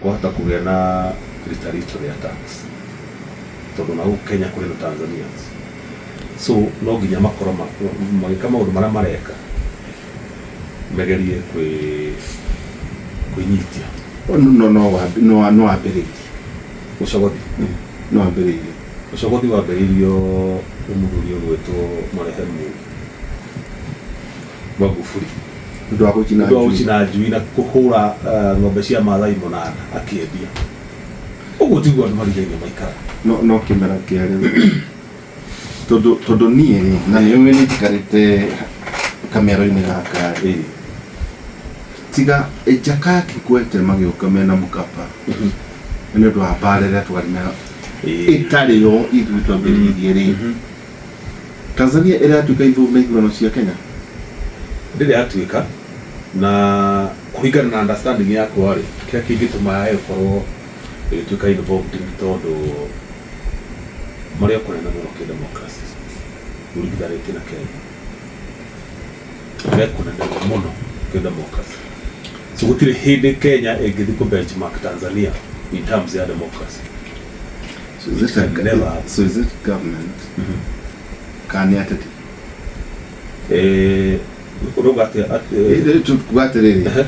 Kwahota kũgĩa na retaliatory attacks tondũ na gũkũ Kenya kũrĩ na Tanzanians, so no nginya makorwo magĩka maũndũ marĩa mareka megerie kwĩnyitia. No no no no wambĩrĩirie. Ũcogothi. No wambĩrĩirie. Ũcogothi wambĩrĩirio nĩ mũthuri ũgwĩtwo marehemu Magufuli. Nĩ ũndũ wa gũcina Nĩ ũndũ wa njui. Gũcina njui na kũhũra ng'ombe cia Maathai mũnanda akĩendia. Ũguo tiguo andũ marigaine maikaraga. No no kĩmera kĩa rĩu tondũ niĩ rĩ, na nĩ ũĩ nĩ njikarĩte kamero-inĩ gaka rĩ, tiga Jakaya Kikwete magĩũka mena Mkapa nĩ ũndũ wa mbara ĩrĩa twarĩ nayo ĩtarĩ yo ithuĩ twambĩrĩirie rĩ, Tanzania ĩratuĩka na ithurano cia Kenya? Ndĩrĩ yatuĩka, na kũringana na understanding yakwa rĩ, kĩrĩa kĩngĩtũma yage gũkorwo ĩgĩtuĩka involved nĩ tondũ marĩ o kũnene mũno kĩ democracy ũringithanĩtie na Kenya. Me kũnene mũno kĩ democracy. So gũtirĩ hĩndĩ Kenya ĩngĩthiĩ kũ benchmark Tanzania in terms ya democracy. So is it a, Can never happen. So is it government kana nĩ ateti? Ũrauga atĩa atĩ? Tukuga atĩrĩrĩ,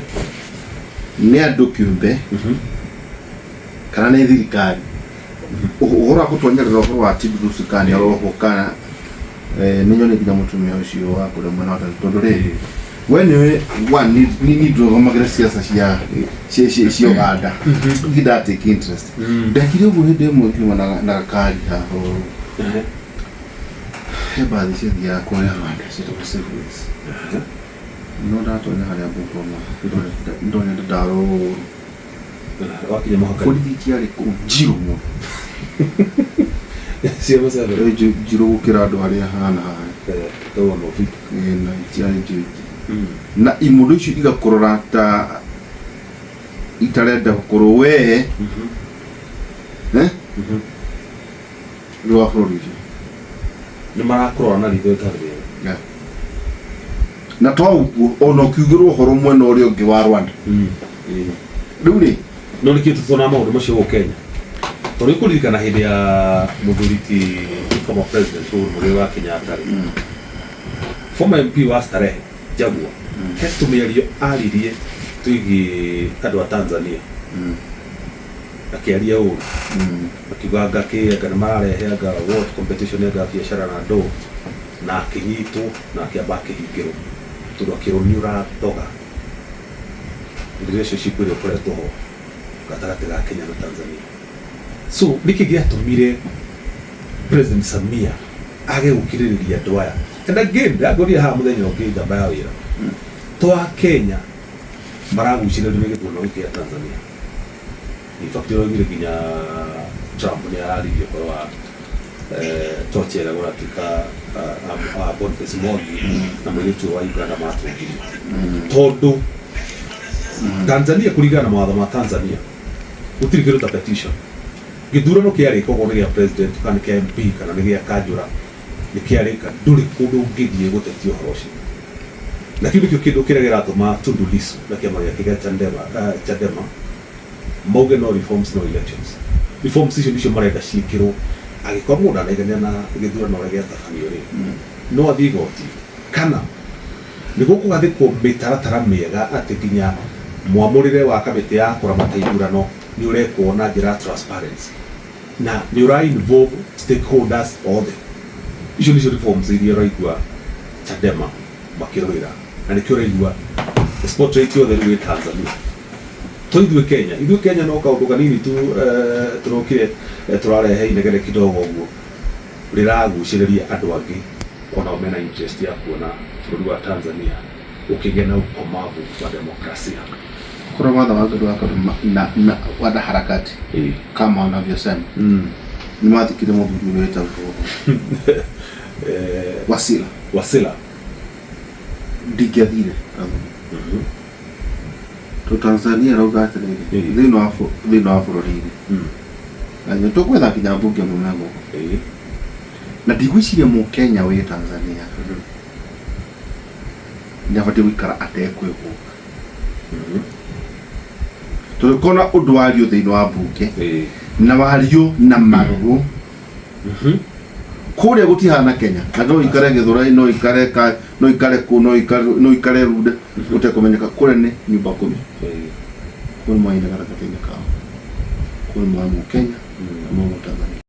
nĩ andũ kĩũmbe kana nĩ thirikari? Ũhoro wa gũtonyerera ũhoro wa Tundu Lissu, kana nĩ arohwo kana nĩ nyone nginya mũtumia ũcio wa kũrĩa mwena wa Tanzania, tondũ rĩrĩ, we nĩwe one ni ni ndũgamagĩra siasa cia Uganda, ndirĩ nda take interest. Ndekire ũguo hĩndĩ ĩmwe ngiuma na gakari haha ũũ, he mbathi ciathiaga kũrĩa Rwanda ciĩtagwo Safeways, no ndatonya harĩa Bungoma ndonete ndarorwo. Wakinya mũhaka. Borithi itiarĩ kũu, njirũ mũno. Cia Museveni. Njirũ gũkĩra andũ arĩa hana haha. Tũwona ũbiki. Ĩ, na itiarĩ njirũ na imũndũ icio igakũrora ta itarenda gũkorwo wee eh? Rĩ wa bũrũri ũcio. Nĩ marakũrora na ritho ĩtarĩ rĩega. Yeah. Na to ũguo, ona ũkiugĩrwo ũhoro mwena ũrĩa ũngĩ wa Rwanda rĩu rĩ. No nĩkĩ tũtonaga maũndũ macio gũkũ Kenya? Tondũ ũkũririkana hĩndĩ ya mũthuri ti former president Uhuru Muigai wa Kenyatta rĩ, former MP wa Starehe Jaguar he tũmĩario aririe twĩgiĩ andũ a Tanzania, akĩaria ũru, akiuga anga kĩ anga nĩ mararehe anga what competition, anga biacara na ndũ, na akĩnyitwo na akĩamba akĩhingĩrwo tondũ akĩrwo nĩ ũrathoga relationship ĩrĩa ũkoretwo ho gatagatĩ ga Kenya na Tanzania. So nĩkĩ gĩatũmire President Samia age gũkirĩrĩria andũ aya? And again, ndangorire haha mũthenya ũngĩ njamba ya wĩra to a Kenya maragucĩrĩrio nĩ gĩthurano gĩkĩ gĩa Tanzania. In fact, ũraiguire nginya Trump nĩ araririe ũhoro wa torch ĩrĩa gũratuĩka Boniface Mwangi na mũirĩtu ũyũ wa Uganda matũngirio, tondũ Tanzania, kũringana na mawatho ma Tanzania, gũtirĩ kĩndũ ta petition. Gĩthurano kĩarĩka, okorwo nĩ gĩa president kana nĩ kĩa MP kana nĩ gĩa kanjũra, nĩ kĩarĩka, ndũrĩ kũndũ ũngĩthiĩ gũtetia ũhoro ũcio. Na kĩu nĩkĩo kĩndũ kĩrĩa kĩratũma Tundu Lissu na kĩama gĩake gĩa Chadema mauge no reforms, no elections. Reforms icio nĩcio marenda ciĩkĩrwo. Angĩkorwo mũndũ ndanaigania na gĩthurano ũrĩa gĩatabanio rĩ, no athiĩ igoti kana nĩguo kũgathĩkwo mĩtaratara mĩega atĩ nginya mwamũrĩre wa kamĩtĩ ya kũramata ithurano nĩ ũrekwo na njĩra ya transparency na nĩ ũra involve stakeholders othe. Icio nĩcio reforms iria ũraigua Chadema makĩrũĩra, na nĩkĩo ũraigua spotlight yothe rĩu ĩ Tanzania. To ithuĩ Kenya, ithuĩ Kenya no kaũndũ kanini tu tũrokire tũrarehe inegene kidogo ũguo rĩragucĩrĩria andũ angĩ onao mena interest ya kuona bũrũri wa Tanzania ũkĩgĩa na ukomavu wa demokrasia. Kũrĩa watho wa Ngai wakorwo na wanaharakati kama wanavyosema nĩ mathikire mũthuri ũrĩa wĩtagwo Wasila. Wasila. Ndingĩathire Tanzania. To Tanzania rauga atĩrĩrĩ, thĩinĩ wa bũrũri-inĩ na nĩ tũgwetha nginya mbunge mume gũkũ, na ndigwĩciria mũkenya wĩ Tanzania nĩ abatiĩ gũikara atekwĩhũga. Tondũ kona ũndũ wario thĩinĩ wa mbunge Ĩĩ. na wario na marũrũ, kũrĩa gũtihana Kenya, na no ikare Gĩthũrai, no ikare ka, no ikare kũ, no ikare Runda ũtekũmenyeka. Kũrĩa nĩ nyumba kumi. Ĩĩ. Kũu nĩ mwainĩ gatagatĩ-inĩ kao, kũu nĩ mwa Mũkenya na mwa Mũtanzania.